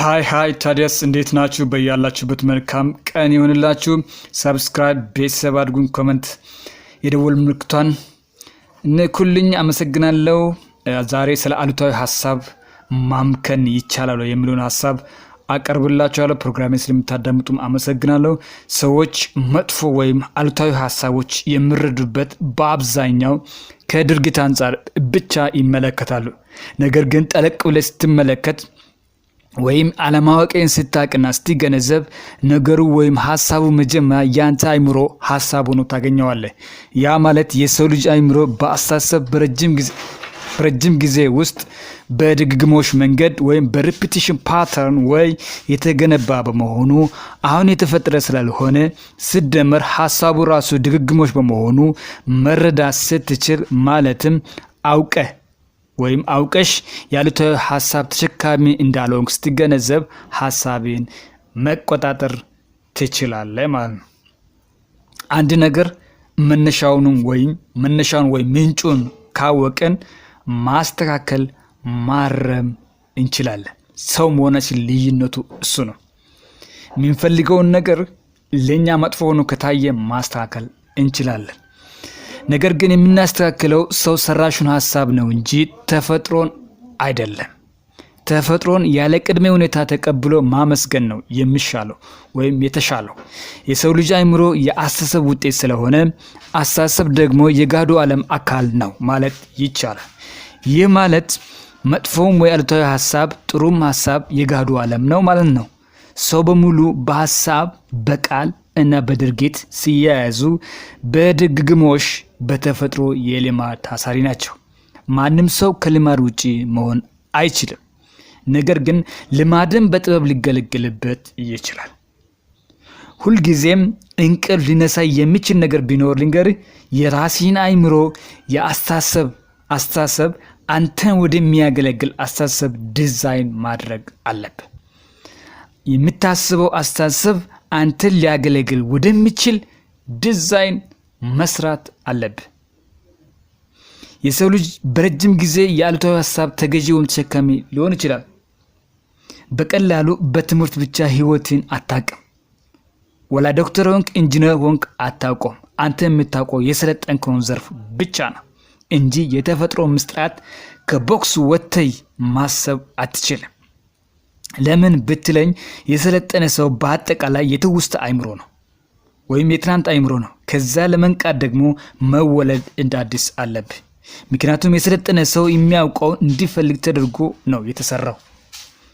Hi hi፣ ታዲያስ እንዴት ናችሁ? በያላችሁበት መልካም ቀን ይሆንላችሁ። Subscribe ቤተሰብ አድርጉን፣ comment የደወል ምልክቷን ንኩልኝ። አመሰግናለሁ። ዛሬ ስለ አሉታዊ ሀሳብ ማምከን ይቻላል የሚለውን ሀሳብ አቀርብላችኋለሁ። ፕሮግራሜን ስለምታዳምጡም አመሰግናለሁ። ሰዎች መጥፎ ወይም አሉታዊ ሀሳቦች የሚረዱበት በአብዛኛው ከድርጊት አንጻር ብቻ ይመለከታሉ። ነገር ግን ጠለቅ ብለህ ስትመለከት ወይም አለማወቅን ስታቅና ስትገነዘብ ነገሩ ወይም ሀሳቡ መጀመሪያ ያንተ አይምሮ ሀሳብ ሆኖ ታገኘዋለህ። ያ ማለት የሰው ልጅ አይምሮ በአስተሳሰብ በረጅም ጊዜ ውስጥ በድግግሞሽ መንገድ ወይም በ repetition pattern ወይ የተገነባ በመሆኑ፣ አሁን የተፈጠረ ስላልሆነ፣ ስደመር ሀሳቡ ራሱ ድግግሞሽ በመሆኑ መረዳት ስትችል፣ ማለትም አውቀህ ወይም አውቀሽ ያሉታዊ ሀሳብ ተሸካሚ እንዳልሆንክ ስትገነዘብ ሀሳብህን መቆጣጠር ትችላለህ ማለት ነው። አንድ ነገር መነሻውን ወይም ምንጩን ካወቅን ማስተካከል፣ ማረም እንችላለን። ሰው መሆናችን ልዩነቱ እሱ ነው። የምንፈልገውን ነገር ለእኛ መጥፎ ሆኖ ከታየ ማስተካከል እንችላለን። ነገር ግን የምናስተካክለው ሰው ሰራሹን ሀሳብ ነው እንጂ ተፈጥሮን አይደለም። ተፈጥሮን ያለ ቅድመ ሁኔታ ተቀብሎ ማመስገን ነው የሚሻለው ወይም የተሻለው። የሰው ልጅ አእምሮ የአስተሳሰብ ውጤት ስለሆነ አስተሳሰብ ደግሞ የገሃዱ ዓለም አካል ነው ማለት ይቻላል። ይህ ማለት መጥፎም ወይ አሉታዊ ሀሳብ፣ ጥሩም ሀሳብ የገሃዱ ዓለም ነው ማለት ነው። ሰው በሙሉ በሀሳብ፣ በቃል እና በድርጊት ሲያያዙ በድግግሞሽ በተፈጥሮ የልማድ ታሳሪ ናቸው። ማንም ሰው ከልማድ ውጪ መሆን አይችልም። ነገር ግን ልማድን በጥበብ ሊገለገልበት ይችላል። ሁልጊዜም እንቅልፍ ሊነሳ የሚችል ነገር ቢኖር ልንገርህ፣ የራስህን አይምሮ የአስተሳሰብ አስተሳሰብ አንተን ወደሚያገለግል አስተሳሰብ ዲዛይን ማድረግ አለብህ። የምታስበው አስተሳሰብ አንተን ሊያገለግል ወደሚችል ዲዛይን መስራት አለብህ። የሰው ልጅ በረጅም ጊዜ የአሉታዊ ሀሳብ ተገዢ ወይም ተሸካሚ ሊሆን ይችላል። በቀላሉ በትምህርት ብቻ ህይወትን አታውቅም። ወላ ዶክተር ሆንክ፣ ኢንጂነር ሆንክ አታውቀውም። አንተ የምታውቀው የሰለጠንከውን ዘርፍ ብቻ ነው እንጂ የተፈጥሮ ምስጢራት ከ box ወጥተህ ማሰብ አትችልም። ለምን ብትለኝ የሰለጠነ ሰው በአጠቃላይ የትውስታ አይምሮ ነው ወይም የትናንት አይምሮ ነው። ከዛ ለመንቃት ደግሞ መወለድ እንደ አዲስ አለብህ። ምክንያቱም የሰለጠነ ሰው የሚያውቀውን እንዲፈልግ ተደርጎ ነው የተሰራው።